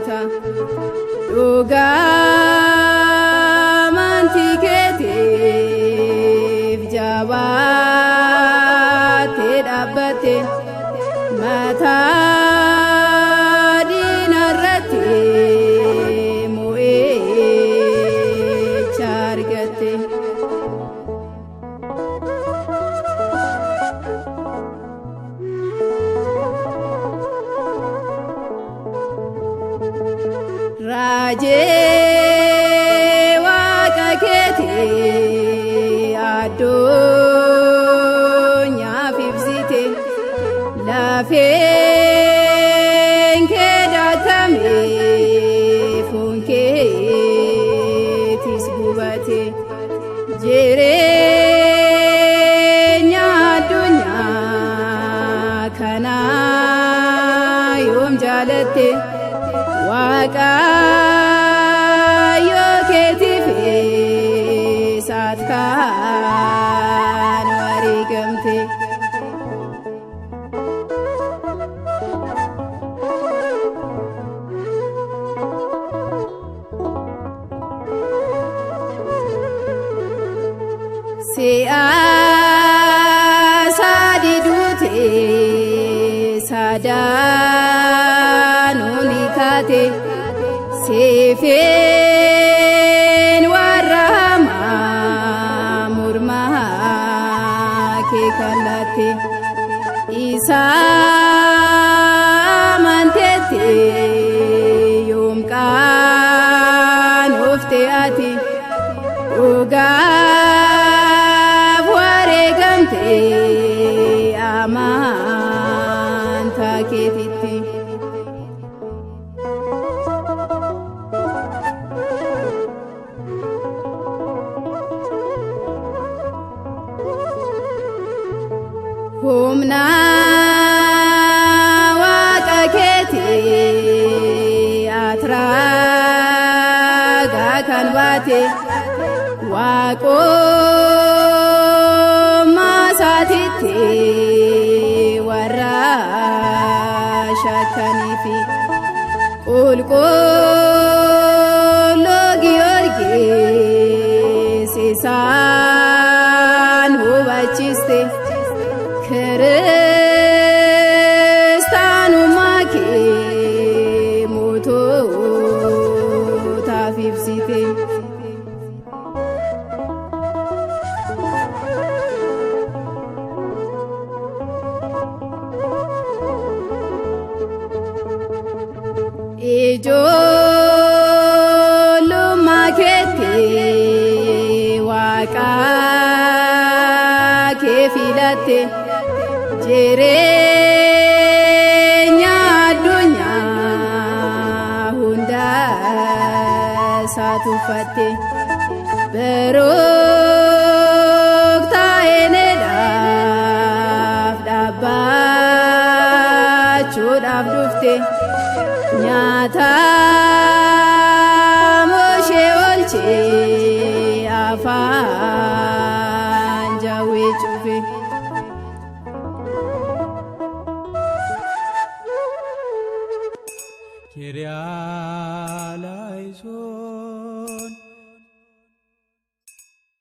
goota dhugaa amantii keetiif jabaattee dhaabbatte mataa diinarratti mo'icha argatte. Raajee waaqa keetii addunyaaf ibsite lafeen kee daakame foon keetis gubate jireenya addunyaa kanaa yoom jaalatte Waaqayyo keetiif isaat kaan wareegamte. Si'a sadi duute sadaanuu ni kaate. Seefeen warra hamaa mormaa kee kallatte isa amanteette yoom qaanofte ati dhugaaf wareegamte amantaa keetitti. Humna waaqa keetii ati ragaa kan baate waaqummaa isaatitti warra shakkaniifi qulqulluu Giyoorgis isaan hubachiiste. Kiristaanummaa kee moototaaf ibsite. Ijoollummaa keetti waaqa kee filatte. Jireenya addunyaa hunda isaa tuffatte baroota ta'eenidhaaf dhaabbachuudhaaf dhufte nyaata mooshee oolchee afaan jawwee cufe. Kyrie